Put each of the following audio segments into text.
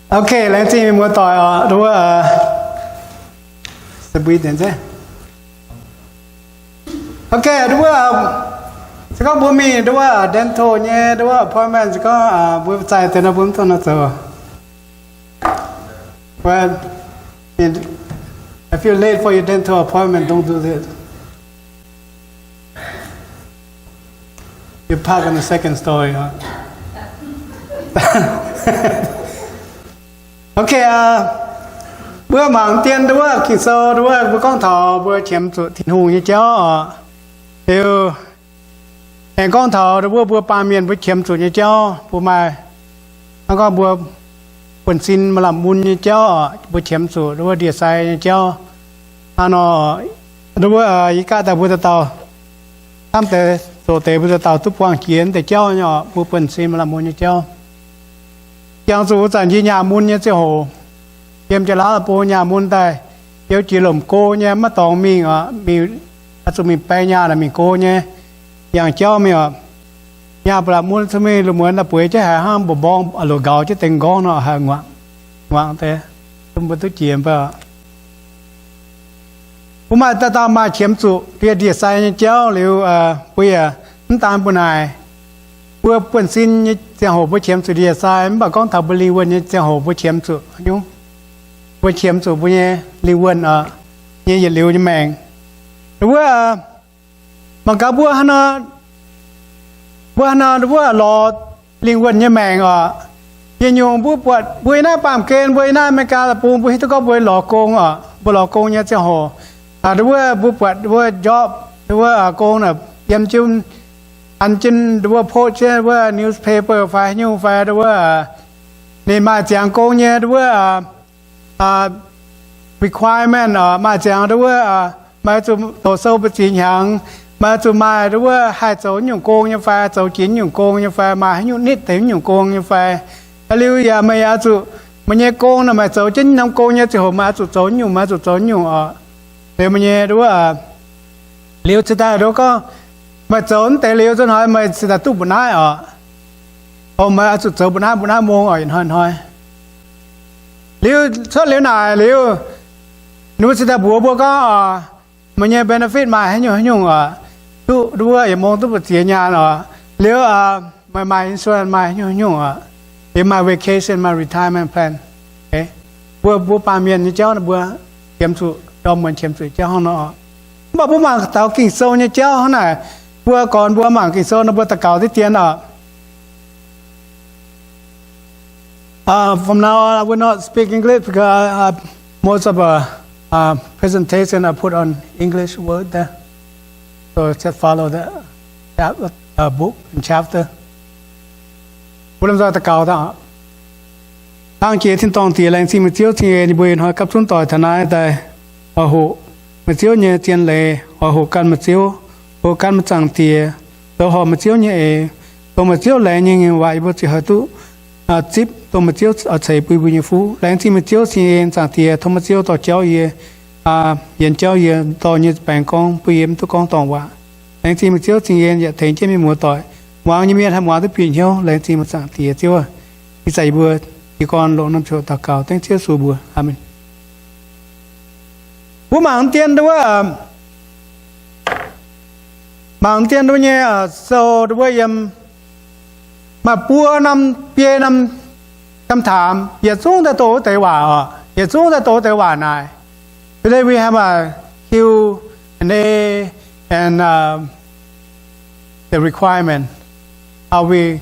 Ok, laengz zingh mienh muoz-doic oc. Nduov, ok, nduov, se gorngv mbuo mingh nduov dental nyei nduov appointment, se gorngv mbuo zaih deix nor mbuo mv dungx nor zoux. But if you're late for your dental appointment, don't do this. You park on the second story. Ok, mbuo mangc dien nduov Ging-Sou nduov mbuo gorngv taux mbuo qiemx zuqc Tin-Hungh nyei jauv oc. Liuz aengx gorngv taux nduov mbuo baamh mienh mbuo qiemx zuqc nyei jauv, mbuo maaih hnangv gorngv mbuo buonv-sin maaih lamh mun nyei jauv oc, mbuo qiemx zuqc nduov ndie-sai nyei jauv. Hnangv nor, nduov yie gaav daaih mbuo dauh dauh hnamv deix zoqc deix mbuo dauh dauh duqv buangh jiex deix jauv nyei oc, mbuo buonv-sin maaih lamh mun nyei jauv. Jangx zuqc wuov zanc yie nyaah mun nyei ziangh hoc, yiem jaax laauv bung nyaah mun daaih, yiem jiex lomc go nyei maiv dorngx mingh oc, mingh, zuqc mingh baeng nyaah naaic mingh go nyei, yangh jauv mingh oc. Nyaah ba'laqc mun cuotv mingh lungh muonz daaih bueix jienv haiz hnangv mbu'mborngz loc nqaux jienv deix nqorngv nor, haiz nguangc, nguangc deix, mbuo duqv jiex mv baac mbuo maaih dauh dauh maaih qiemx zuqc ndie-sai nyei jauv liuz, mbuo yaac mv daan mbuo naaic, mbuo buonv-sin nyei ziangh hoc mbuo qiemx zuqc ndie-sai, mv baac gorngv taux mbuo lingh wuonh nyei ziangh hoc mbuo qiemx zuqc, mbuo qiemx zuqc mbuo nyei lingh wuonh nyei yietc liuz nyei maengc. Wuov, mangc gaax mbuo hnangv nor, mbuo hnangv nor wuov lorz lingh wuonh nyei maengc oc. Yietc nyungc mbuo buatc mbuo yiem naaiv baamh gen, mbuo yiem naaiv America bung, mbuo hiuv duqv gorngv mbuo lorz gong oc, mbuo lorz gong nyei ziangh hoc, wuov mbuo buatc wuov job, wuov gong naaic yiem jienv, an jienv wuov post jienv wuov newspaper fai haaix nyungc fai wuov, ninh maaih ziangx gong nyei wuov requirement oc, maaih ziangx wuov, meih zuqc doqc sou mbu'ziex hnyangx, meih zuqc maaih wuov haih zoux nyungc gong nyei fai, zoux jiex nyungc gong nyei fai, maaih haaix nyungc nitv deix nyungc gong nyei fai. Liuz yaac meih yaac oix zuqc, meih nyei gong naaic meih zoux jienv norm gong nyei ziangh hoc meih oix zuqc zoux nyungc, meih oix zuqc zoux nyungc oc. Liuz meih nyei wuov, liuz cingx daaih nduov gorngv, meih zoux mv deix liuz za'hnoi meih cingx daaih duqv mbu'naaiv oc. O, meih oix zuqc zoux mbu'naaiv mbu'naaiv mong oc, hnoi hnoi. Liuz cuotv liuz naaic liuz, ninh mbuo cingx daaih mbuox mbuo gorngv oc, meih nyei benefit maaih haaix nyungc haaix nyungc oc, duqv nduov yietc mong duqv mbu'ziex nyaanh oc. Liuz meih maaih insurance maaih haaix nyungc haaix nyungc oc. Liuz maaih vacation, maaih retirement plan. Mbuo, mbuo baamh mienh nyei jauv mbuo qiemx zuqc, ndorm muonz qiemx zuqc jauv hnangv nor oc. Mv baac mbuo mangc taux Ging-Sou nyei jauv hnangv naaic, mbuo gorngv mbuo mangc Ging-Sou nor mbuo daux gaux diqv dien oc. From now on, I will not speak English because I, I, most of the uh, presentation I put on English word there. So just follow the chap- uh, book and chapter. Mbuo lomh nzoih daux gaux daaih. Laangh jiex tin-dorngh Diex, laengz zingh meih Ziouv cing en mbuo ih hnoi gapv zunv doic taux naaiv daaih oix hoqc meih Ziouv nyei zien leiz, oix hoqc gan meih Ziouv, hoqc gan meih Zaangc Diex, zoux horpc meih Ziouv nyei eix, dongh meih Ziouv laengz nyei waac yie mbuo ziouc haih duqv zipv, dongh meih Ziouv oix ceix bun mbuo nyei fuqv. Laengz zingh meih Ziouv cing en Zaangc Diex, tov meih Ziouv dorh jauv yie, yienx jauv yie, dorh nyei baengx gorngv bun yie mv duqv gorngv dorngc waac. Laengz zingh meih Ziouv cing en yaac tengx jienv mienh muoz-doic, muangx nyei mienh haih muangx duqv bieqc hnyouv. Laengz zingh meih Zaangc Diex Ziouv aac. Ih zanc yie mbuo jiez gorn longc norm ziouc daux gaux dengv Ziouv Yesu mbuox. Aamen. Mbuo mangc dien wuov, mangc dien wuov nyei sou wuov yiem maaih buo norm biei norm คำถาม, yietc zungv daaih dongh wuov deix waac oc, yietc zungv daaih dongh wuov deix waac naaic. Today we have a Q and A and the requirement. Are we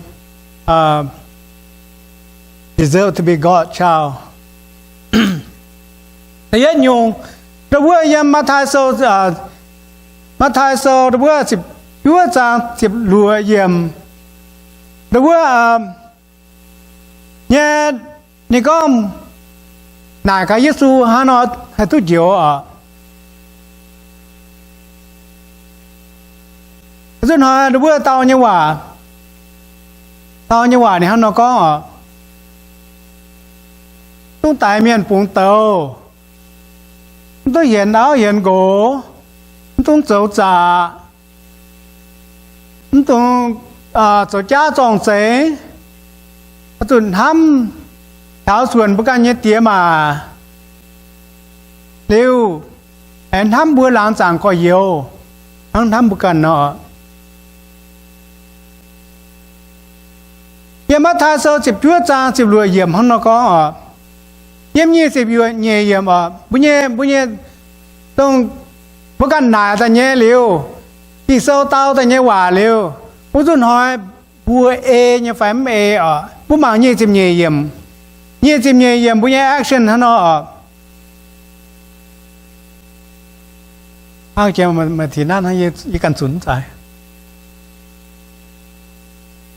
deserve to be God child? Da'yietv nyungc, wuov yiem Matv^taai Sou, Matv^taai Sou wuov ziepc juov zaang ziepc luoqc yiemc, wuov nyei, ninh gorngv naaic gaax Yesu hnangv nor haih duqv njoux oc. Zuqc hnoi wuov dau nyei waac, dau nyei waac ninh hnangv nor gorngv oc, mv dungx daix mienh bungx douz, mv dungx hienx auv hienx nqox, mv dungx zoux zaqc, mv dungx zoux jaav zorng-zengx, oix zuqc hnamv taux suonc mbuo ganh nyei diex maac liuz, aengx hnamv mbuo laangz zaangc gorx-youz, hnangv hnamv mbuo ganh nor. Yiem Matv^taai Sou ziepc juov zaang ziepc luoqc yiemc hnangv nor gorngv oc, yiem nyic ziepc nyeic yiemc oc, mbuo nyei, mbuo nyei, dongh mbuo ganh naaic daaih nyei liuz, Ging-Sou dau daaih nyei waac liuz, wuov nzunc hnoi mbuo ei nyei fai mv ei oc? Mbuo mangc nyic ziepc nyeic yiemc. Nyic ziepc nyeic yiemc mbuo nyei action hnangv nor oc. Hnangv jiex maaih, maaih tinx naaiv hnangv yie ganh zunc zaaix.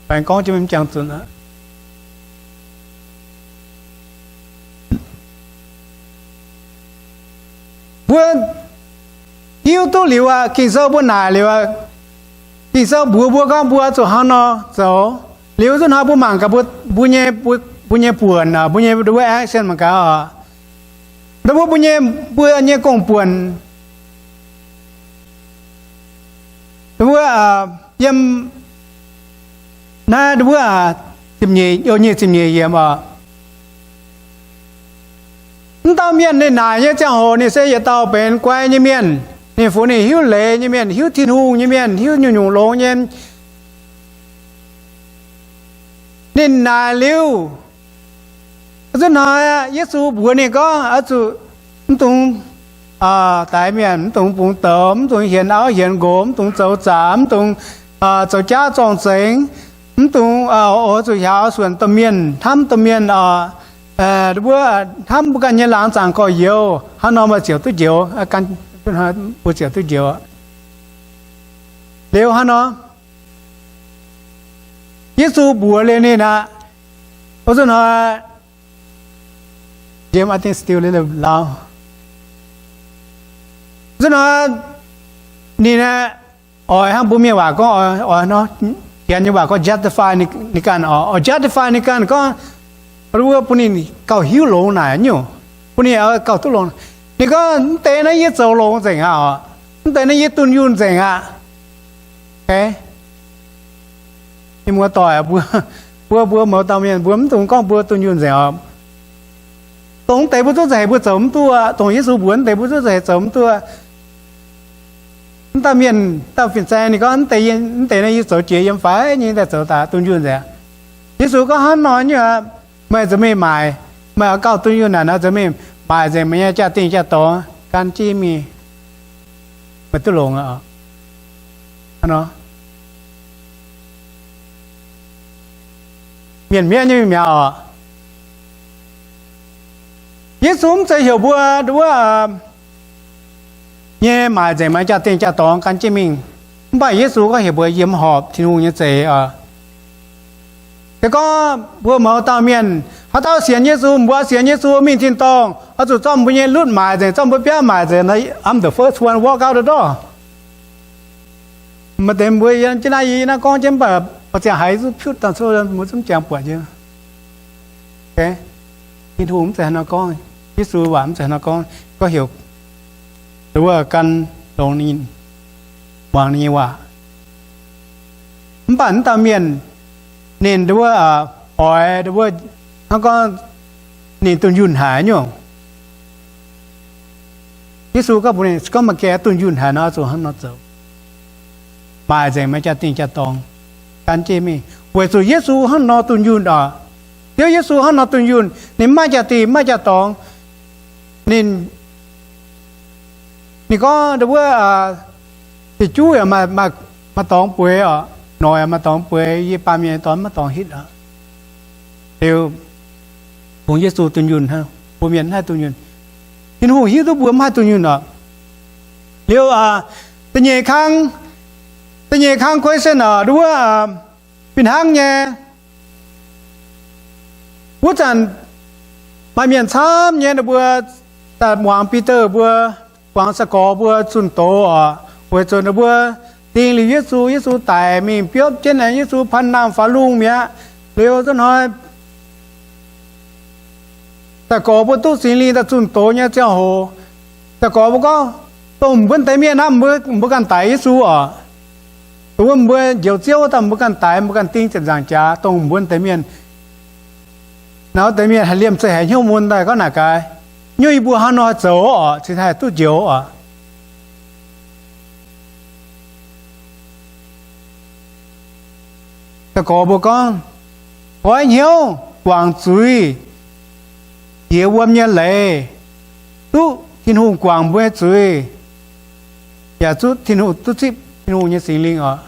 Baengx gorngv jienv mv jangx zunc aqv. Mbuo hiuv duqv liuz aqv, Ging-Sou mbuo naaic liuz aqv, Ging-Sou mbuox mbuo gorngv mbuo oix zuqc hnangv nor zoux. Liuz nzunc hnoi mbuo mangc gaax mbuo, mbuo nyei, mbuo nyei buonc, mbuo nyei, mbuo action mangc gaax oc. Mbuo, mbuo nyei, mbuo nyei gong-buonc, mbuo, yiem naaiv mbuo, ziepc nyeic, nyic ziepc nyeic yiemc oc. Mv dauh mienh ninh naaic nyei ziangh hoc ninh se yietc dauh benx guai nyei mienh. Ninh funx ninh hiuv leiz nyei mienh, hiuv Tin-Hungh nyei mienh, hiuv nyungc-nyungc longx nyei. Ninh naaic liuz, nzunc hnoi Yesu mbuox ninh gorngv, oix zuqc mv dungx daix mienh, mv dungx bungx douz, mv dungx hienx auv hienx nqox, mv dungx zoux zaqc, mv dungx zoux jaav zorng-zengx, mv dungx, oix zuqc hiaaux suonc domh mienh, hnamv domh mienh, mbuo hnamv mbuo ganh nyei laangz zaangc gorx-youz. Hnangv nor meih ziouc duqv njoux, mbuo ziouc duqv njoux. Liuz hnangv nor, Yesu mbuox liuz ninh aqv. Wuov nzunc hnoi, James, I think still a little loud. Nzunc hnoi ninh aqv, oix hnangv mbuo mienh waac gorngv, oix hnangv janx nyei waac gorngv justify ninh ganh oc. Oix justify ninh ganh gorngv, wuov bun ninh gauh hiuv longx naaic nyungc, bun ninh gauh duqv longx. Ninh gorngv, mv deix naaiv yie zoux longx nzengc aqv oc. Mv deix naaiv yie dunh yunh nzengc aqv. Mienh muoz-doic, mbuo, mbuo, mbuo mouz dauh mienh mbuo mv dungx gorngv mbuo dunh yunh nzengc oc. Dongh mv deix mbuo zungv za'heix mbuo zoux mv duqv, dongh Yesu mbuox mv deix mbuo zungv za'heix zoux mv duqv. Mv dauh mienh, dauh fin-saeng ninh gorngv, mv deix naaiv yie zoux jiex yiem faix nyei daaih zoux daaih dunh yunh nzengc. Yesu gorngv, hnangv nor nyungc aqv, meih zuqc mingh maaic, meih oix gauh dunh yunh naaic nor zuqc mingh maaic nzengc meih nyei jaa-dingh jaa-dorngx gan jienv mingh, meih duqv longx aqv. Mienh mienv nyei mingh mi'aqv oc. Yesu mv zeiz heuc mbuo wuov nyei maaic nzengc meih jaa-dingh jaa-dorngx gan jienv mingh. Mv baac Yesu gorngv heuc mbuo yiem horpc Tin-Hungh nyei zeix oc. Se gorngv mbuo mouz dauh mienh, haaix dauh sienx Yesu, mbuo sienx Yesu mingh tin-dorngh, oix zuqc zorqv mbuo nyei lutv maaic nzengc, zorqv mbuo biauv maaic nzengc, I'm the first one walk out the door. Maaih deix mbuo yiem jienv naaiv, yie naaiv gorngv jienv mv baac ziangh haaix zungv piutv dangh cuotv, mbuo zungv jangx buatc jienv. Tin-Hungh mv zeiz haaix nor gorngv, Yesu waac mv zeiz haaix nor gorngv, gorngv heuc wuov gan longx ninh, muangx ninh nyei waac. Mv baac wuov dauh mienh ninh wuov oix wuov hnangv gorngv ninh dunh yunh haic nyungc. Yesu gorngv mbuox ninh, se gorngv meih gengh dunh yunh haic nor, zuqc hnangv nor zoux. Maaic nzengc meih jaa-dingh jaa-dorngx gan jienv mingh, weic zuqc Yesu hnangv nor dunh yunh oc. Ziouv Yesu hnangv nor dunh yunh, ninh mv maaih jaa-dingh, mv maaih jaa-dorngx. Ninh, ninh gorngv wuov, ziepc juv yaac maaih dorngx bueix oc, noic yaac maaih dorngx bueix, yie baamh mienh nyei dorngx mv maaih dorngx hitv oc. Liuz, kungx Yesu dunh yunh hnangv, mbuo mienh mv haih dunh yunh. Tin-Hungh hiuv duqv mbuo mv haih dunh yunh oc. Liuz, da'nyeic kang, da'nyeic kang question oc, wuov fih hnangv nyei. Wuov zanc maaih mienh camv nyei ninh mbuo daaih muangx Bide mbuo, muangx sai-gorx mbuo zunh doz oc, weic zuqc ninh mbuo ding liuz Yesu, Yesu daic mingh biopv jienv, Yesu paan nangh faaux lungh mi'aqv. Liuz zunv hnoi sai-gorx mbuo duqv Singx Lingh daaih zunh doz nyei ziangh hoc, sai-gorx mbuo gorngv, dongh mbuo deix mienh hnangv, mbuo ganh daix Yesu oc. Dongh wuov mbuo njoux Ziouv wuov dauh mbuo ganh daix, mbuo ganh ding ziepc nzaangc jaax, dongh mbuo deix mienh. Nor deix mienh haih liemh zeih haiz hnyouv mun daaih gorngv naaic gaax, nyungc yie mbuo hnangv nor zoux oc, cingx haih duqv njoux oc. Da'gorx mbuo gorngv, goiv hnyouv, guangc zuiz, jiex wuom nyei leiz, duqv Tin-Hungh guangc mbuo nyei zuiz, yaac zuqv Tin-Hungh, duqv zipv Tin-Hungh nyei Singx Lingh oc.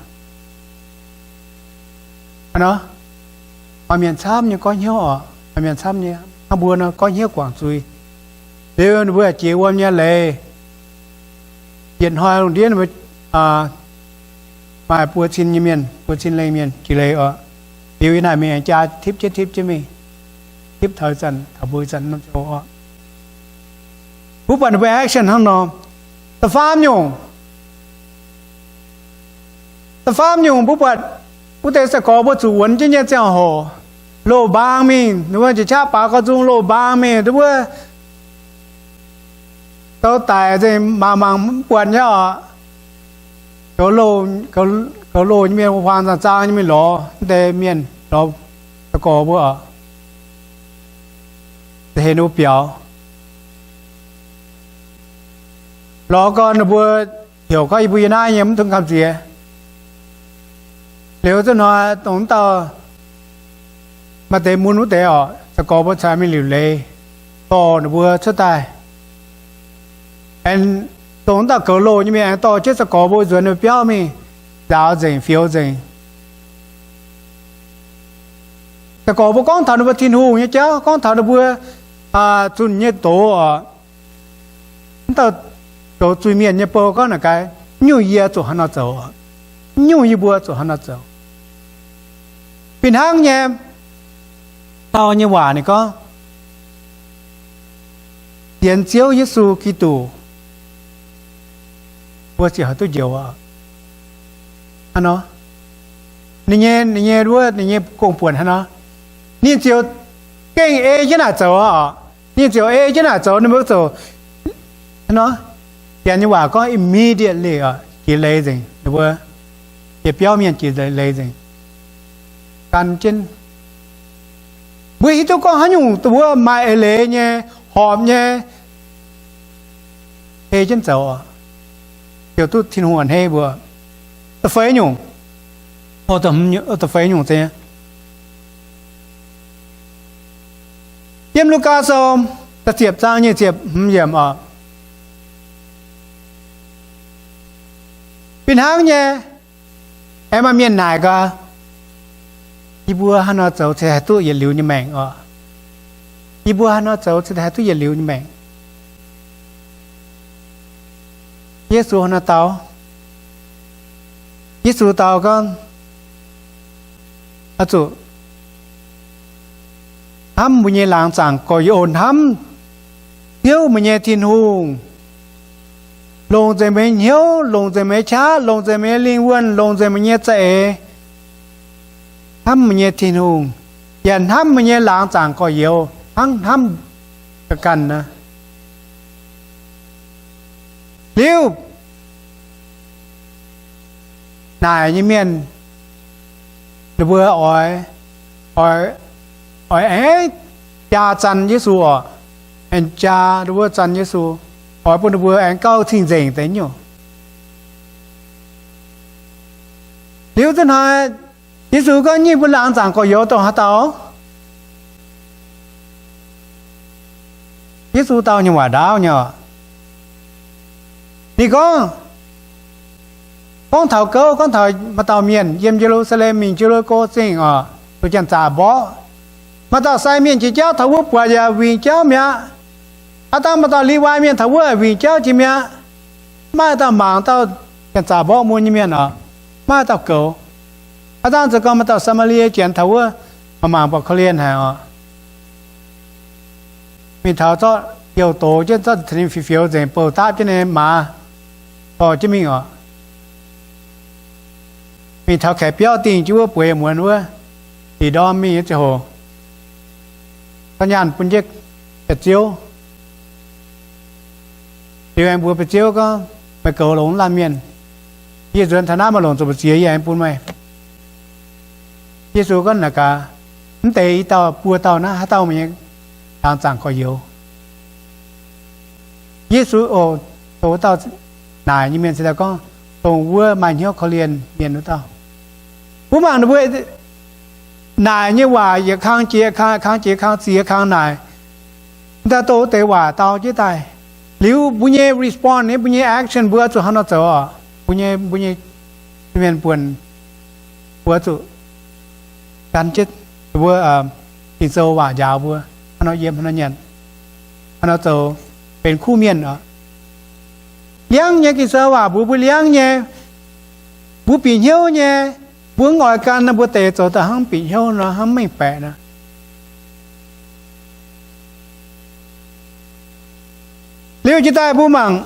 Maaih mienh camv nyei goiv hnyouv oc, maaih mienh camv nyei hnangv mbuo nor goiv hnyouv guangc zuiz. Liuz ninh mbuo jiex wuom nyei leiz, yietc hnoi lungh ndiev ninh mbuo maaih buo cin nyei mienh, buo cin lengh mienh jiex leiz oc. Liuz yiem naaic mingh aengx jaa tipv jienv tipv jienv mingh, tipv taux ih zanc, taux mbuo ih zanc norm ziangh hoc oc. Mbuo buatc ninh mbuo action hnangv nor. Da'faam nyungc, da'faam nyungc mbuo buatc wuov deix sai-gorx mbuo zuqc wuonx jienv nyei ziangh hoc, loz-mbaang mingh, ninh mbuo njiec qaqv baaux gau nzung loz-mbaang mingh, ninh mbuo zoux daic nzengc, mangc mangc mv buatc nyei oc. Goux loz, goux loz nyei mienh, huaang zaang zaang nyei mingh lorz wuov deix mienh, lorz sai-gorx mbuo oc, heh ninh mbuo biaux. Lorz gau ninh mbuo heuc gorngv yie mbuo yiem naaiv nyei, mv dungx gamh nziex. Liuz zinh hnoi dongh wuov dauh maaih deix mun wuov deix oc, sai-gorx mbuo caux mingh liuc leiz, dorh ninh mbuo cuotv daaih. Aengx dongh wuov dauh goux loz nyei mienh aengx dorh jienv sai-gorx mbuo nzuonx ninh mbuo biauv mingh, nzaaux nzengc, fioux nzengc. Sai-gorx mbuo gorngv taux ninh mbuo Tin-Hungh nyei jauv, gorngv taux ninh mbuo zunh nyei doz oc. Mv dauh zoux zuiz-mienh nyei bou gorngv naaic gaax, nyungc yie zuqc hnangv nor zoux, nyungc yie mbuo zuqc hnangv nor zoux. Fih hnangv nyei, Paulo nyei waac ninh gorngv, sienx Ziouv Yesu Giduc, mbuo ziouc haih duqv njoux oc. Hnangv nor, ninh nyei, ninh nyei wuov, ninh nyei gong-buonc hnangv nor, ninh ziouc gengh ei jienv naaic zoux oc. Ninh ziouc ei jienv naaic zoux, ninh mbuo zoux hnangv nor, Janx nyei waac gorngv immediately oc, jiex leiz nzengc. Ninh mbuo yietc biauv mienh jiex leiz nzengc. Gan jienv, mbuo hiuv duqv gorngv haaix nyungc dongh wuov maaih eix leiz nyei, horpc nyei, ei jienv zoux oc, ziouc duqv Tin-Hungh a'hneiv mbuo. Da'feix nyungc, da'feix nyungc zeiz, yiem Lugaa Sou da'ziepc zaang nyic ziepc hmz yiemc oc. Fih hnangv nyei, aengx maaih mienh naaic gaax, yie mbuo hnangv nor zoux cingx haih duqv yietc liuz nyei maengc oc. Yie mbuo hnangv nor zoux cingx haih duqv yietc liuz nyei maengc. Yesu hnangv nor dau, Yesu dau gorngv, oix zuqc hnamv mbuo nyei laangz zaangc gorx-youz, hnamv Ziouv meih nyei Tin-Hungh, longc nzengc meih nyei hnyouv, longc nzengc meih nyei qaqv, longc nzengc meih nyei lingh wuonh, longc nzengc meih nyei za'eix, hnamv meih nyei Tin-Hungh, yaac hnamv meih nyei laangz zaangc gorx-youz hnangv hnamv ganh ganh nor. Liuz, naaic nyei mienh, ninh mbuo oix, oix, oix aengx jaa Zanh Yesu oc. Aengx jaa ninh mbuo Zanh Yesu, oix bun ninh mbuo aengx gauh cing-nzengc deix nyungc. Liuz zinh hnoi, Yesu gorngv, nyei mbuo laangz zaangc gorx-youz dongh haaix dauh? Yesu dau nyei waac ndaauv nyei oc. Ninh gorngv, gorngv taux gouv, gorngv taux maaih dauh mienh yiem Ye^lu^saa^lem mingh Ye^li^ko Zingh oc, zuqc janx-zaqc mborqv. Maaih dauh sai mienh jiex jauv taux wuov buatc yaac wingc jauv mi'aqv. Aav dangh maaih dauh Liwai mienh taux wuov wingc jauv jiex mi'aqv. Maiv maaih dauh mangc dauh janx-zaqc mborqv mun nyei mienh oc. Maiv maaih dauh goux. Aav dangh zoux gau maaih dauh Saa^maa^lie janx taux wuov mangc mangc buatc korv-lienh haic oc. Mingh taux zorqv youh dox jienv, zorqv cin-nzengc fioux nzengc, bouh dapv jienv nyei maaz dorh jienv mingh oc. Mingh taux kaeqv biauv dingh jienv wuov bueix muonz wuov, dih ndorm mingh nyei ziangh hoc, zorqv nyaanh bun jienv biauv-ziouv. Liuz aengx mbuox biauv-ziouv gorngv, meih goux longx wuov laanh mienh, yie nzuonx taux naaiv maaih longc zuqc mbu'ziex yie aengx bun meih. Yesu gorngv naaic gaax, Mv deix i dauh buo dauh naaiv, haaix dauh meih nyei laangz zaangc gorx-youz? Yesu oc, dongh wuov dauh naaic nyei mienh se daaih gorngv, dongh wuov maaih hnyouv korv-lienh mienh wuov dauh. Mbuo mangc ninh mbuo naaic nyei waac yietc kang jiex kang, kang jiex kang, ziex kang naaic, daaih dongh wuov deix waac dau jienv daaih. Liuz mbuo nyei respond, mbuo nyei action, mbuo zuqc hnangv nor zoux oc. Mbuo nyei, mbuo nyei mienh buonc, mbuo zuqc gan jienv mbuo Ging-Sou waac njaaux mbuo, hnangv nor yiem, hnangv nor nyanc, hnangv nor zoux, benx kuv mienh oc. Liangv nyei Ging-Sou waac mbuox mbuo liangv nyei, mbuo bieqc hnyouv nyei, mbuo mv oix gan nor, mbuo deix zoux daaih hnangv bieqc hnyouv nor, hnangv mv mengh baeqc nor. Liuz jiex daaih mbuo mangc,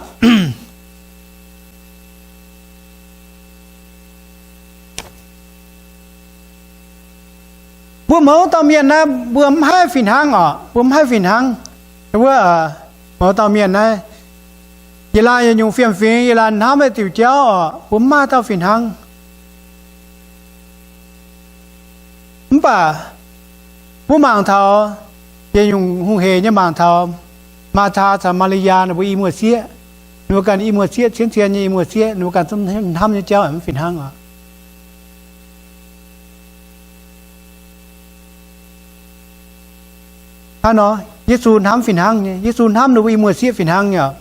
mbuo mouz dauh mienh naaiv, mbuo mv haih fih hnangv oc. Mbuo mv haih fih hnangv. Wuov, mouz dauh mienh naaiv, yie laanh yietc nyungc fiem-fingx, yie laanh hnamv diuc jauv oc, mbuo mv maaih dauh fih hnangv. Mv baac mbuo mangc taux yietc nyungc hungh heic nyei, mangc taux Maataa caux Maa^li^yaa ninh mbuo i muoz-sieqv. Ninh mbuo ganh i muoz-sieqv, cien-cien nyei i muoz-sieqv, ninh mbuo ganh zungv hnamv nyei jauv mv fih hnangv oc. Hnangv nor, Yesu hnamv fih hnangv nyei. Yesu hnamv ninh mbuo i muoz-sieqv fih hnangv nyei oc.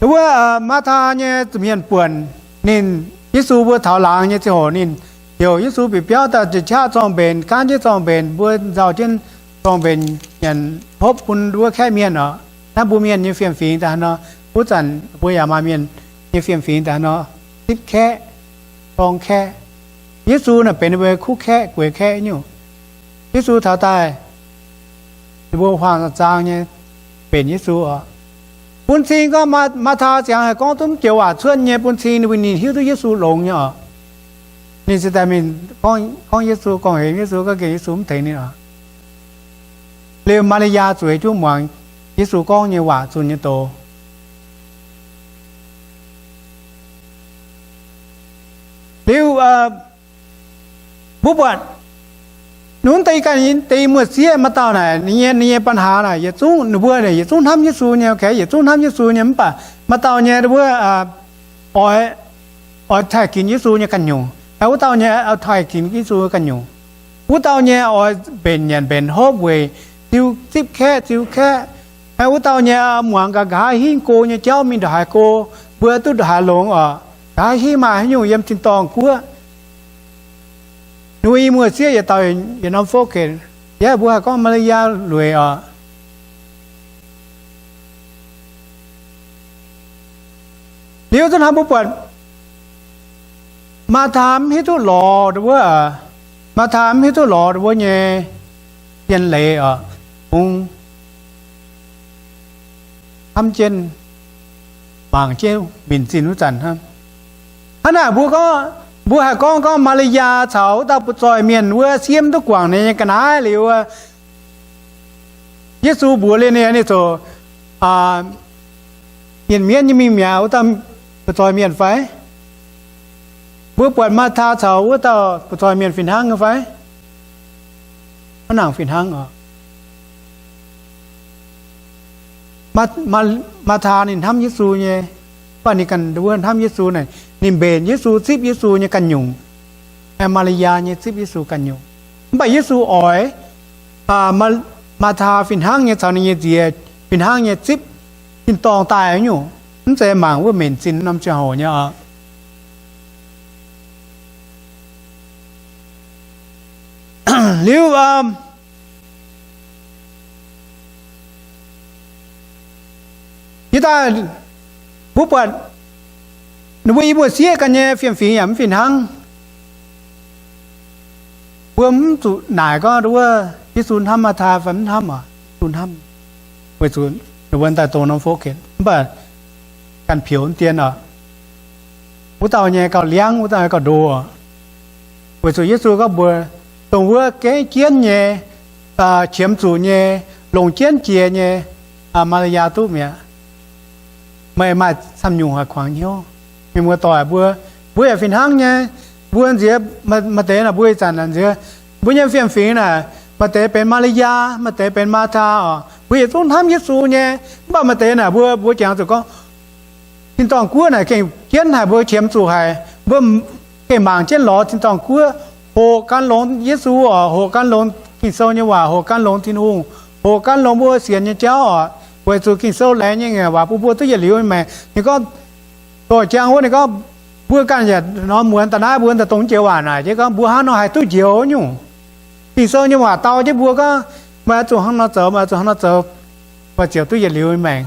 Wuov Maataa nyei zuqc mienh buonc ninh, Yesu mbuo taux laangz nyei ziangh hoc ninh heuc Yesu bieqc biauv daaih njiec qaqv zorng mbenc, gaanv jienv zorng mbenc, mbuo nzauh jienv zorng mbenc nyanc hopv bun wuov kaeqv mienh oc. Naaiv mbuo mienh nyei fiem-fingx daaih hnangv nor, wuov zanc mbuo yaac maaih mienh nyei fiem-fingx daaih hnangv nor, zipv kaeqv, zorng kaeqv. Yesu naaic benx ninh mbuo kuv kaeqv, gueix kaeqv nyungc. Yesu taux daaih, ninh mbuo huaang zaang nyei mbenc Yesu oc. Bun cing gorngv Maataa ziangx haiz gorngv duqv joux waac cuotv nyei, bun cing ninh mbuo ninh hiuv duqv Yesu longx nyei oc. Ninh se daaih mingh gorngv Yesu, gorngv hemx Yesu, gorngv gengh Yesu mv tengx ninh oc. Liuz Maa^li^yaa zueiz jienv muangx Yesu gorngv nyei waac zunh nyei doz. Liuz mbuo buatc, nunv deix ganh deix i muoz-sieqv maaih dauh naaic, ninh nyei, ninh nyei ปัญหา naaic yietc zungv, ninh mbuo naaic yietc zungv hnamv Yesu nyei, oc, yietc zungv hnamv Yesu nyei, mv baac maaih dauh nyei wuov oix, oix taaih ginx Yesu nyei ganh nyungc, wuov dauh nyei oix taaih ginx Yesu ganh nyungc. Wuov dauh nyei oix mbenc nyanc mbenc hopv weic ziu zipv kaeqv ziu kaeqv. Wuov dauh nyei muangx gaax nqa'haav hingv go nyei jauv mingh ndongc haaix go, mbuo duqv ndongc haaix longx oc. Nqa'haav hingv maaih haaix nyungc yiem tin-dorngh guoqv. Ninh mbuo i muoz-sieqv yietc dauh yietc norm fouv ken, yaac mbuo haih gorngv Maa^li^yaa lueic oc. Liuz zungv hnamv mbuo buatc Maataa mv hiuv duqv lorz wuov, Maataa mv hiuv duqv lorz wuov nyei zien leiz oc, bungx hnamv jienv, mangc jienv minc zinh wuov zanc hnamv. Hnangv naaic mbuo gorngv, mbuo haih gorngv, gorngv Maa^li^yaa caux wuov dauh butv-zoih mienh wuov siev mv duqv guangc ninh nyei ga'naaiv liuz, Yesu mbuox liuz ninh, ninh ziouc mienh mienv nyei mingh mi'aqv wuov dauh butv-zoih mienh fai? Mbuo buatc Maataa caux wuov dauh butv-zoih mienh fih hnangv nyei fai? Maiv nangc fih hnangv oc. Maataa ninh hnamv Yesu nyei, mv baac ninh ganh wuov hnamv Yesu naaic, ninh mbenc Yesu, zipv Yesu nyei ganh nyungc. Maa^li^yaa nyei zipv Yesu ganh nyungc. Mv baac Yesu oix Maataa fih hnangv nyei caux ninh nyei nziex fih hnangv nyei zipv tin-dorngh daaih nyungc, mv zeiz mangc wuov mbenc zinh norm ziangh hoc nyei oc. Liuz, yie daaih, mbuo buatc ninh mbuo i muoz-sieqv ganh nyei fiem-fingx yaac mv fih hnangv. Mbuo mv zuqc naaic gorngv wuov Yesu hnamv Maataa fai mv hnamv oc. Yesu hnamv, weic zuqc ninh mbuo daaih dongh norm fouv ken, mv baac ganh pioux mv dien oc. Wuov dauh nyei gauh liangv, wuov dauh nyei gauh ndo oc. Weic zuqc Yesu gorngv mbuox dongh wuov gengh jienv nyei, qiemx zuqc nyei, longc jienv jiex nyei, Maa^li^yaa duqv mi'aqv. Meih maaih camv nyungc haic kuangx hnyouv. Mienh muoz-doic mbuo, Mbuo yaac fih hnangv nyei. Mbuo nziex maaih deix naaic, mbuo ih zanc naaic nziex, mbuo nyei fiem-fingx naaic, maaih deix benx Maa^li^yaa, maaih deix benx Maa^taa oc. Mbuo yietc zungv hnamv Yesu nyei, mv baac maaih deix naaic mbuo, mbuo jangx zuqc gorngv tin-dorngh guoqv naaic gengh jienv haic, mbuo qiemx zuqc haic, mbuo gengh mangc jienv lorz tin-dorngh guoqv, hoqc gan longx Yesu oc, hoqc gan longx Ging-Sou nyei waac, hoqc gan longx Tin-Hungh, hoqc gan longx mbuo sienx nyei jauv oc, weic zuqc Ging-Sou laengz nyei waac bun mbuo duqv yietc liuz maengc. Ninh gorngv, doqc jangx wuov ninh gorngv, mbuo ganh yaac nor muonz daaih naaiv mbuo daaih dongh jiex waac naaic jienv gorngv mbuo hnangv nor haih duqv njoux nyungc. Ging-Sou nyei waac dau jienv mbuo gorngv, meih oix zuqc hnangv nor zoux, meih oix zuqc hnangv nor zoux, meih ziouc duqv yietc liuz maengc.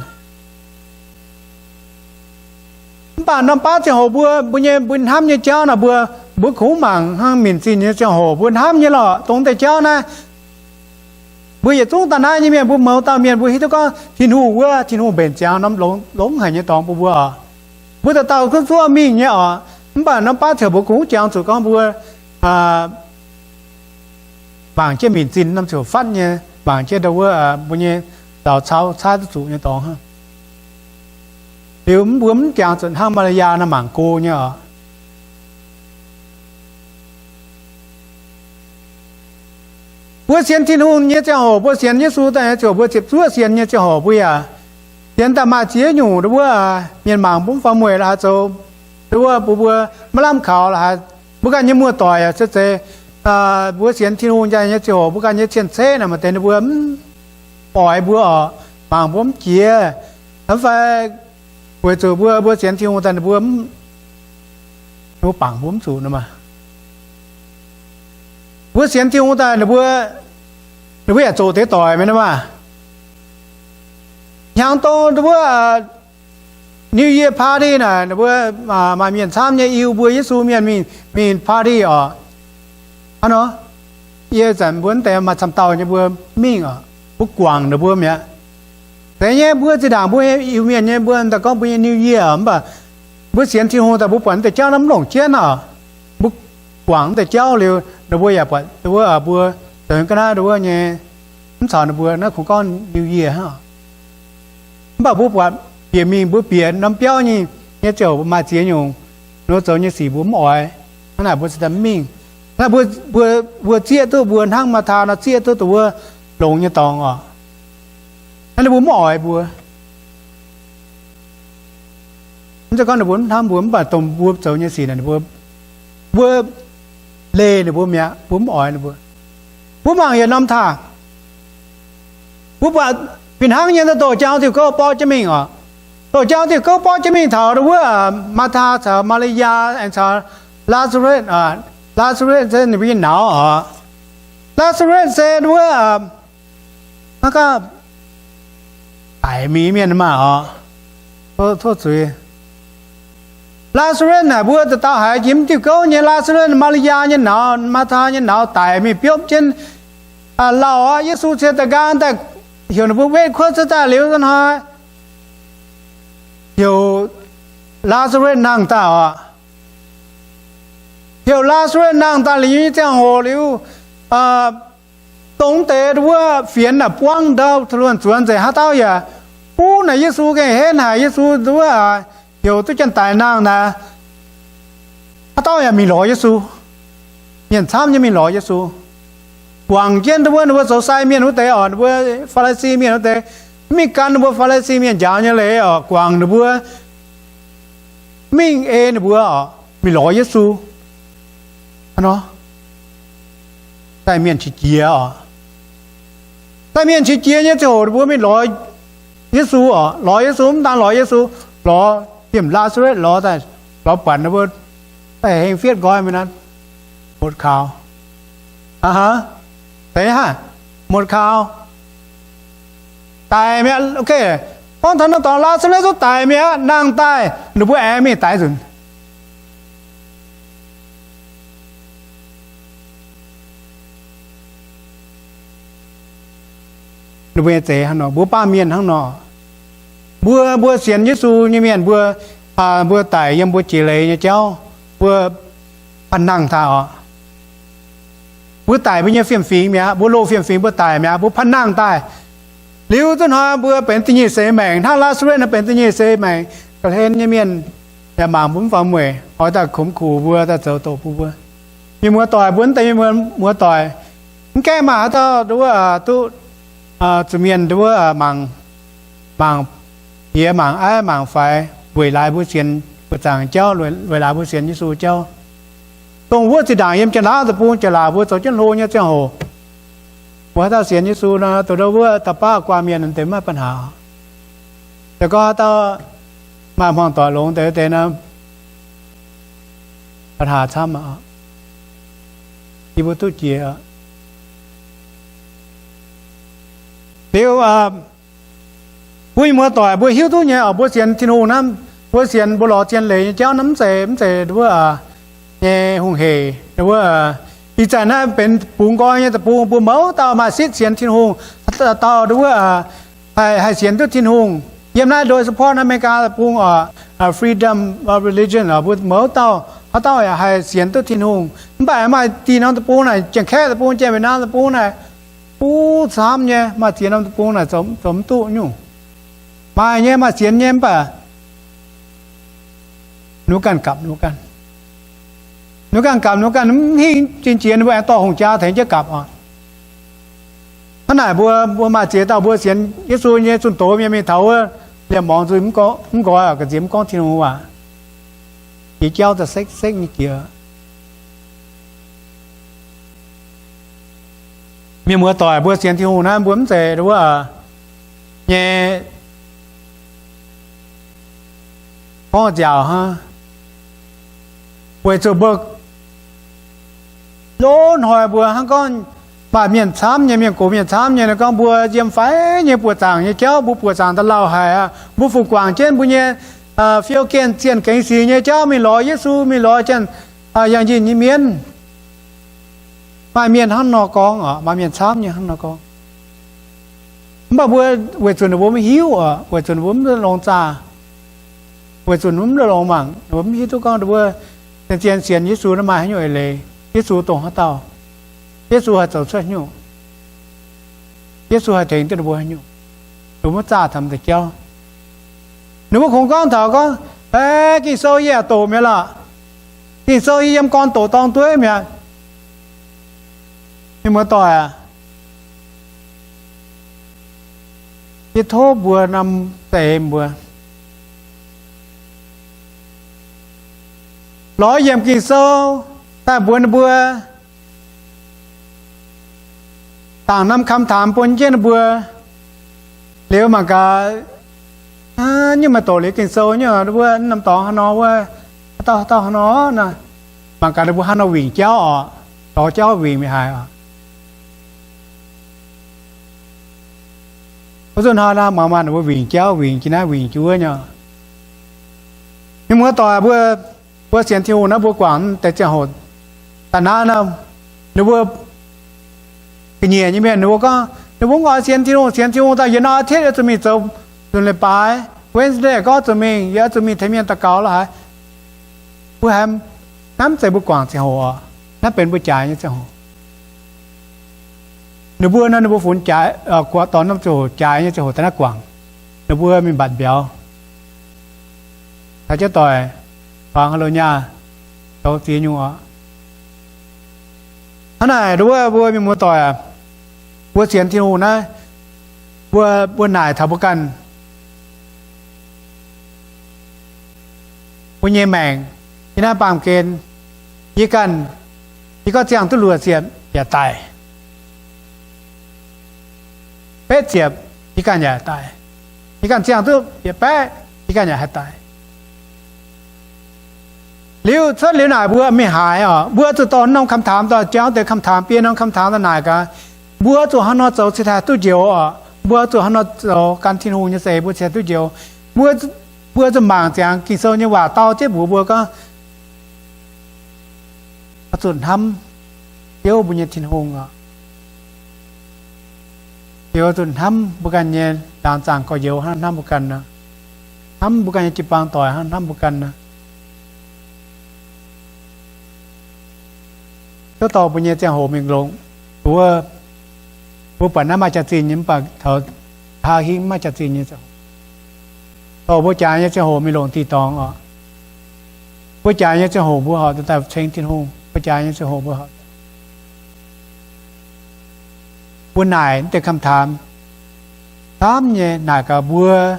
Mv baac norm baav ziangh hoc mbuo, mbuo nyei, mbuo hnamv nyei jauv naaic mbuo, mbuo kungx mangc hnangv minc zinh nyei ziangh hoc mbuo hnamv nyei lorqc, dongh deix jauv naaiv. Mbuo yietc zungv daaih naaiv nyei mienh, mbuo mouz dauh mienh mbuo hiuv duqv gorngv Tin-Hungh wuov, Tin-Hungh mbenc ziangx norm longx, longx haic nyei dorngx bun mbuo oc. Mbuo dauh dauh zungv zuov mingh nyei oc. Mv baac norm baav ziangh hoc mbuo kungx jangx zuqc gorngv mbuo mangc jienv minc zinh norm ziouc fatv nyei, mangc jienv ndau wuov mbuo nyei zaux cau caaiv duqv zuqc nyei dorngx hnangv. Liuz mbuo mv jangx zuqc hnangv Maa^li^yaa naaiv mangc go nyei oc. Mbuo sienx Tin-Hungh nyei ziangh hoc, mbuo sienx Yesu daaih nyei ziouc mbuo ziepc zuoqv sienx nyei ziangh hoc mbuo yaac sienx daaih maaih ziex nyungc ndau wuov, mienh mangc mbuo mv faaux mueic la'haaix zoux, ndau wuov bun mbuo maiv lamh kaux la'haaix, mbuo ganh nyei muoz-doic yaac se zeiz, mbuo sienx Tin-Hungh njaih nyei ziangh hoc mbuo ganh nyei cien-ceqv naaic maaih deix ninh mbuo mv oix mbuo oc, mangc mbuo mv jiex, mv fai weic zuqc mbuo, mbuo sienx Tin-Hungh daaih ninh mbuo, ninh mbuo bangc mbuo mv zuqc nor maah. Mbuo sienx Tin-Hungh daaih ninh mbuo, ninh mbuo yaac zoqc deix doic mi'aqv nor maah. Hnyangx dongh ndau wuov New Year party naaic, ninh mbuo maaih mienh camv nyei Iu-Mienh, mbuo Yesu mienh mingh, mingh party oc. Hnangv nor, yie zanc mbuo mv deix maaih camv dauh nyei mbuo mingh oc, mbuo guangc ninh mbuo mi'aqv. Zeiz nyei, mbuo zinh ndaangc mbuo Iu-Mienh nyei mbuo daaih gorngv mbuo nyei New Year mv baac mbuo sienx Tin-Hungh daaih mbuo buatc mv deix jauv naaiv mv longc jienv oc. Mbuo guangc mv deix jauv liuz, ninh mbuo yaac buatc, ninh mbuo, mbuo zoux ga'naaiv ninh mbuo nyei, mv caux ninh mbuo naaiv kungx gorngv New Year hnangv. Mv baac mbuo buatc bieqc mingh, mbuo bieqc norm biauv nyei, nyei ziouc maaih ziex nyungc, ninh mbuo zoux nyei sic mbuo mv oix. Hnangv naaic mbuo cingx daaih mv mingh. Hnangv naaic mbuo, mbuo, mbuo zieqv duqv mbuo hnangv Maa^taa nor zieqv duqv dongh wuov longx nyei dorngx oc. Hnangv naaiv mbuo mv oix mbuo. Mv zeiz gorngv ninh mbuo mv hnamv mbuo, mv baac dongh mbuo zoux nyei sic naaic ninh mbuo, mbuo leih ninh mbuo mi'aqv, mbuo mv oix ninh mbuo. Mbuo mangc yietc norm taaih, mbuo buatc fih hnangv nyei, doqc jangx diuh gouv borqv jienv mingh oc. Doqc jangx diuh gouv borqv jienv mingh taux wuov Maa^taa caux Maa^li^yaa aengx caux Laa^saa^letv, Laa^saa^letv se ninh mbuo nyei nauz oc. Laa^saa^letv se wuov, naaiv gaax, daic mingh mienh maah oc. Tov zuiz. Laa^saa^letv naaic mbuo dauh dauh haiz jiex mv diuh gouv nyei. Laa^saa^letv, Maa^li^yaa nyei nauz, Maa^taa nyei nauz daic mingh biopv jienv lauh aqv. Yesu ciex daaih nqaang daaih heuc ninh mbuo wetv kuotv cuotv daaih liuz hnoi, heuc Laa^saa^letv nangh daaih oc. Heuc Laa^saa^letv nangh daaih liuz nyei ziangh hoc liuz, dongh deix wuov fienx naaic buangv ndau, taux luonh zuonx nzengc. Haaix dauh yaac buv naaic Yesu gengh henv haic. Yesu wuov heuc duqv janx-daic nangh naaic, haaix dauh yaac mingh lorz Yesu. Mienh camv nyei mingh lorz Yesu. Guangc jienv wuov ninh mbuo zoux sai mienh wuov deix oc, ninh mbuo Faa^li^si mienh wuov deix, mv mingh gan ninh mbuo Faa^li^si mienh njaaux nyei leiz oc, guangc ninh mbuo, mingh ei ninh mbuo oc, mingh lorz Yesu. Hnangv nor, daaih mienh qiex jiez oc. Daaih mienh qiex jiez nyei ziangh hoc ninh mbuo mingh lorz Yesu oc. Lorz Yesu, mv daan lorz Yesu, lorz jiem Laa^saa^letv lorz daaih, lorz buatc ninh mbuo daaih hengx fietv nqoi mingh naaiv, motc kaux. Aa, deix haaix, motc kaux, daic mi'aqv. Ok, gorngv taux naaiv dorngx Laa^saa^letv zungv daic mi'aqv, nangh daaih, ninh mbuo aengx mingh daix nzunc. Ninh mbuo nyei zeiz hnangv nor, mbuo baamh mienh hnangv nor. Mbuo, mbuo sienx Yesu nyei mienh, mbuo, mbuo daic yiem mbuo jiex leiz nyei jauv, mbuo panh nangh daaih oc. Mbuo daic mbuo nyei fiem-fingx mi'aqv, mbuo loz fiem-fingx mbuo daic mi'aqv, mbuo panh nangh daaih. Liuz duqv hnoi mbuo benx da'nyeic seix maengc, hnangv Laa^saa^letv nor benx da'nyeic seix maengc. Ga'hlen nyei mienh, yaac mangc mbuo mv faaux mueic, oix daaih kumx kuc mbuo, daaih zoux doqc bun mbuo. Mienh muoz-doic, mbuo mv deix mienh muoz-doic, mv gaengh maaih haaix dauh nduov wuov duqv zuqc mienh nduov wuov mangc, mangc piex, mangc aiv, mangc faix, weic laaix mbuo sienx buoqc zaangc jauv, weic laaix mbuo sienx Yesu jauv. Dongh wuov zinh ndaangc yiem Janx-Laauv Deic-Bung, Janx-Laauv mbuo zoux jienv hlo nyei ziangh hoc, mbuo haaix dauh sienx Yesu nor, dongh wuov da'baav guaa mienh deix maiv maaih ปัญหา. Se gorngv haaix dauh maaih hmuangx doic longx deix deix nor, ปัญหา camv aqv. Yie mbuo duqv jiex. Liuz, mbuo mienh muoz-doic mbuo hiuv duqv nyei oc, mbuo sienx Tin-Hungh naaiv, mbuo sienx mbuo lorz zien leiz nyei jauv naaiv mv zeiz, mv zeiz wuov nyei hungh heic wuov. Ih zanc naaiv benx bungx nqoi nyei deic-bung, mbuo mouz dauh maaih sitv sienx Tin-Hungh, dauh wuov haih sienx duqv Tin-Hungh. Yiem naaiv โดยเฉพาะ naaiv America deic-bung oc, freedom of religion oc, mbuo mouz dauh haaix dauh yaac haih sienx duqv Tin-Hungh. Mv baac maaih dinh norm deic-bung naaic, Janx-Kaeqv deic-bung, Janx-Mbetc Naam deic-bung naaic, buv camv nyei. Maaih ziex norm deic-bung naaic zoux mv duqv nyungc. Maaih nyei, maaih sienx nyei, mv baac ninh mbuo ganh gapc ninh mbuo ganh. Ninh mbuo ganh gapc ninh mbuo ganh, mv hingh jien-jiex ninh mbuo aengx dorh hungh jaa tengx jienv gapc oc. Hnangv naaic mbuo, mbuo maaih ziex dauh mbuo sienx Yesu nyei zunh doz mienh mingh taux wuov liemh morngx nzuih mv nqoi, ga'nziex mv gorngv Tin-Hungh waac, jiex jauv da'sekv-sekv nyei jiex. Mienh muoz-doic mbuo sienx Tin-Hungh naaiv mbuo mv zeiz wuov nyei gorngv nziaauc hnangv, weic zuqc mbuo lov hnoi mbuo hnangv gorngv maaih mienh camv nyei, mienh gox mienh camv nyei, gorngv mbuo yiem faix nyei buoqc zaangc nyei jauv, mbuo buoqc zaangc da'lauh haic aqv. Mbuo fu guangc jienv mbuo nyei fiou gengh zienh gengx sic nyei jauv mingh lorz Yesu, mingh lorz janx yangh njinh nyei mienv. Maaih mienh hnangv nor gorngv oc, maaih mienh camv nyei hnangv nor gorngv. Mv baac mbuo weic zuqc ninh mbuo mv hiuv oc, weic zuqc ninh mbuo mv longx zaah, weic zuqc ninh mbuo mv longx mangc, ninh mbuo mv hiuv duqv gorngv ninh mbuo zien-zien sienx Yesu naaiv maaih haaix nyungc eix leiz, Yesu dongh haaix dauh, Yesu haih zoux cuotv haaix nyungc, Yesu haih tengx duqv ninh mbuo haaix nyungc. Ninh mbuo mv zaah taux deix jauv. Ninh mbuo kungx gorngv taux gorngv, Ging-Sou yie yaac doqc mi'aqv lorqc. Ging-Sou yie yiem gorn doqc dorng dueiv mi'aqv. Mienh muoz-doic aac, yie tov mbuo norm za'eix mbuo lorz yiemc Ging-Sou daaih mbuox ninh mbuo, dangc norm คำถาม bun jienv ninh mbuo. Liuz mangc gaax, nyungc maaih doqc liuz Ging-Sou nyungc wuov norm dorngx haaix nor wuov, haaix dauh haaix dauh haaix nor nor, mangc gaax ninh mbuo haaix nor wingc jauv oc, lorz jauv wingc mingh haaix oc. Wuov nzunc hnoi nor mangc maaih ninh mbuo wingc jauv wingc jiex naaiv wingc jiex wuov nyei. Mienh muoz-doic mbuo, mbuo sienx Tin-Hungh naaiv mbuo guangc deix ziangh hoc daaih naaiv nor, ninh mbuo ga'nyiec nyei mienh ninh mbuo gorngv ninh mbuo mv oix sienx Tin-Hungh, sienx Tin-Hungh daaih yietc norm aah tietv yaac zuqc mingh zoux nzunc leiz-baaix, Wednesday gorngv zuqc mingh, yaac zuqc mingh tengx mienh daux gaux la'haaix. Mbuo haiz naaiv mv zeiz mbuo guangc ziangh hoc oc. Naaiv benx mbuo jaaix nyei ziangh hoc. Ninh mbuo nor ninh mbuo funx jaaix, guangc dorh norm ziangh hoc jaaix nyei ziangh hoc daaih naaiv guangc. Ninh mbuo mingh mbatc mbiauz, taux jienv doic, faaux California zoux ziex nyungc oc. Hnangv naaic nduov mbuo mienh muoz-doic aac, mbuo sienx Tin-Hungh naaiv, mbuo, mbuo naaic taux mbuo ganh, mbuo nyei maengc, yie naaiv baamh gen, yie ganh, yie gorngv ziangh duqv luoqc ziepc yaac daic. Betv ziepc, yie ganh yaac daic. Yie ganh ziangh duqv yietc baeqv, yie ganh yaac haih daic. Liuz cuotv liuz naaic mbuo mingh haaix oc? Mbuo zuqc dorh norm คำถาม dorh jauv deix คำถาม biei norm คำถาม daaih naaic gaax, mbuo zuqc hnangv nor zoux cingx haih duqv njoux oc? Mbuo zuqc hnangv nor zoux gan Tin-Hungh nyei za'eix mbuo cingx haih duqv njoux? Mbuo, mbuo zuqc mangc ziangx Ging-Sou nyei waac dau jienv mbuox mbuo gorngv, oix zuqc hnamv Ziouv mbuo nyei Tin-Hungh oc. Ziouv zuqc hnamv mbuo ganh nyei laangz zaangc gorx-youz hnangv hnamv mbuo ganh nor, hnamv mbuo ganh nyei jiu-baang doic hnangv hnamv mbuo ganh nor. Cuotv dorh mbuo nyei ziangh hoc mingh longc, mbuo, mbuo buatc naaiv maaih jaax-zinh nyei, mv baac taux hlaax hingv maiv maaih jaax-zinh nyei ziangh hoc, dorh mbuo jaax nyei ziangh hoc mingh longc diuh dorngx oc. Mbuo jaaix nyei ziangh hoc mbuo horpc daaih ceng Tin-Hungh. Mbuo jaaix nyei ziangh hoc mbuo horpc, mbuo naaic deix คำถาม camv nyei naaic gaax mbuo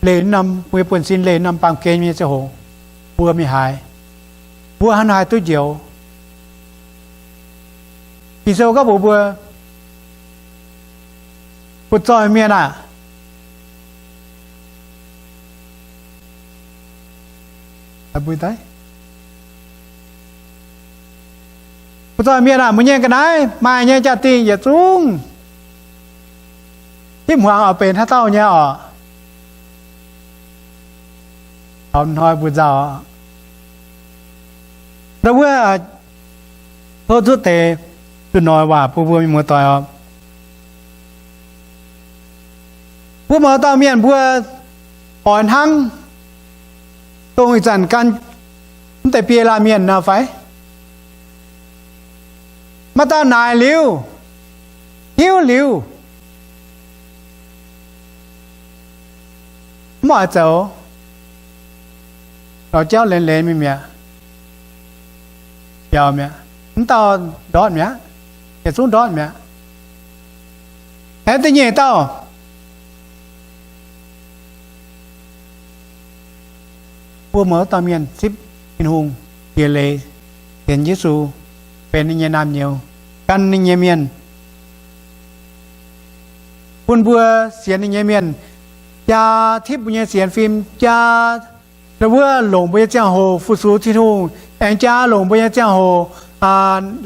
leih norm, mbuo nyei buonv-sin leih norm baamh gen nyei ziangh hoc, mbuo mingh haaix? Mbuo hnangv haaix duqv njoux? Ging-Sou gorngv mbuox mbuo, butv-zoih mienh aah! Butv-zoih mienh aah! Mbuo nyei ga'naaiv maaih nyei jaa-dingh yietc zungv hitv hmuangx oix benx haaix dauh nyei orqc? Taux hnoi mbuo nzauh, ndau wuov tov zuqv deix zuqc noic waac bun mbuo mienh muoz-doic oc. Mbuo mouz dauh mienh mbuo oix hnangv dongh ih zanc gan mv deix biei laanh mienh nor fai? Maaih dauh naaic liuz, hiuv liuz, mv oix zoux, lorz jauv lenz-lenz mingh mi'aqv, biaux mi'aqv. Mv dauh ndortv mi'aqv, yietc zungv ndortv mi'aqv. Aengx da'nyeic dauh, mbuo mouz dauh mienh zipv Tin-Hungh, jiex leiz sienx Yesu benx ninh nyei naamh nyouz, gan ninh nyei mienh, bun mbuo sienx ninh nyei mienh, jaa tipv mbuo nyei sienx fim, jaa wuov longc mbuo nyei ziangh hoc fu-sux Tin-Hungh, aengx jaa longc mbuo nyei ziangh hoc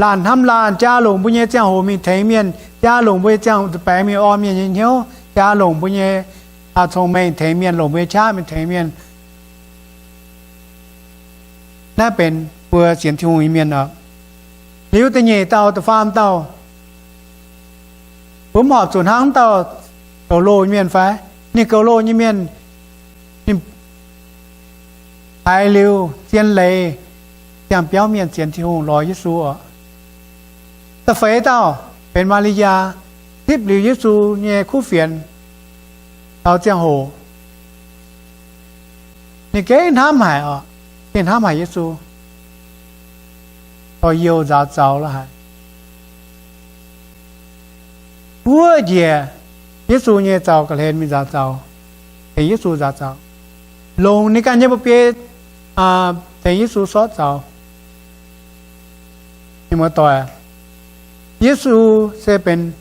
laanh hnamv laanh, jaa longc mbuo nyei ziangh hoc mingh tengx mienh, jaa longc mbuo nyei ziangh hoc baengx mingh orn mienh nyei hnyouv, jaa longc mbuo nyei cong-mengh tengx mienh, longc mbuo nyei qaqv mingh tengx mienh. Naaiv benx mbuo sienx Tin-Hungh nyei mienh oc. Liuz da'nyeic dauh, da'faam dauh, mbuo mv horpc zuqc hnangv dauh goux loh nyei mienh fai? Ninh goux loh nyei mienh, ninh haiz liuz zien leiz, ziangh biauv mienh sienx Tin-Hungh lorz Yesu oc. Da'feix dauh benx Maa^li^yaa, zipv liuz Yesu nyei kuv fienx taux ziangh hoc, ninh gengh hnamv haic oc, gengh hnamv haic Yesu, dorh youh nzaaux zaux lo haic. Buov njiec Yesu nyei zaux ga'hlen mingh nzaaux zaux, tengx Yesu nzaaux zaux, longc ninh ganh nyei mba'biei tengx Yesu sortv zaux. Mienh muoz-doic, Yesu se benx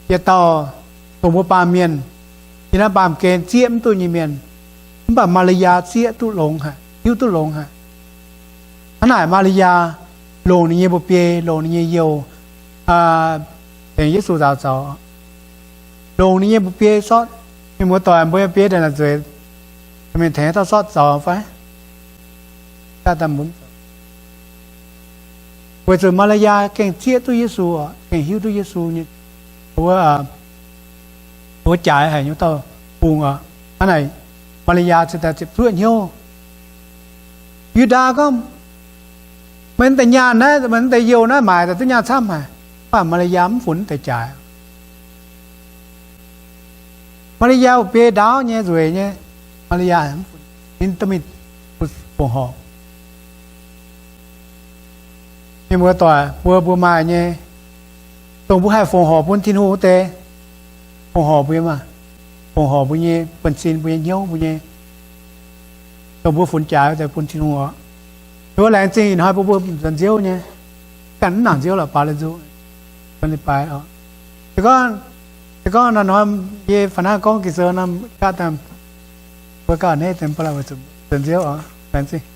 yietc dauh dongh mbuo baamh mienh, yiem naaiv baamh gen zieqv mv duqv nyei mienh. Mv baac Maa^li^yaa zieqv duqv longx haic, hiuv duqv longx haic. Hnangv naaic Maa^li^yaa longc ninh nyei mba'biei, longc ninh nyei youh tengx Yesu nzaaux zaux, longc ninh nyei mba'biei sortv. Mienh muoz-doic, mbuo nyei biei daaih naaic nzueic, mienh tengx dauh sortv zaux fai? Weic zuqc Maa^li^yaa gengh zieqv duqv Yesu, gengh hiuv duqv Yesu nyei, wuov, wuov jaaix haic nyei dauh bung oc. Hnangv naaic, Maa^li^yaa ziouc daaih ziepc zuoqv hnyouv. Yu^ndaa gorngv, meih deix nyaanh naaiv, meih deix youh naaiv maaic daaih duqv nyaanh camv haic. Mv baac Maa^li^yaa mv funx deix jaaix. Maa^li^yaa biei ndaauv nyei, nzueic nyei. Maa^li^yaa mv funx, ninh duqv mingh fongc horc. Mienh muoz-doic, mbuo, mbuo maaih nyei, dongh mbuo haih fongc horc bun Tin-Hungh wuov deix, fongc horc mbuo nyei maah, fongc horc mbuo nyei buonv-sin, mbuo nyei hnyouv, mbuo nyei, dongh mbuo funx jaaix wuov deix bun Tin-Hungh oc. Mbuo laengz zingh ih hnoi bun mbuo nzuonx nziouv nyei. Ganh mv nangc nziouv lorqc, baaix lai nzunc, baaix oc. Se gorngv, se gorngv naaiv hnoi yie fai naaiv gorngv Ging-Sou nor, gaav daaih, mbuo gauh hneiv deix, nzuonx nziouv oc. Laengz zingh.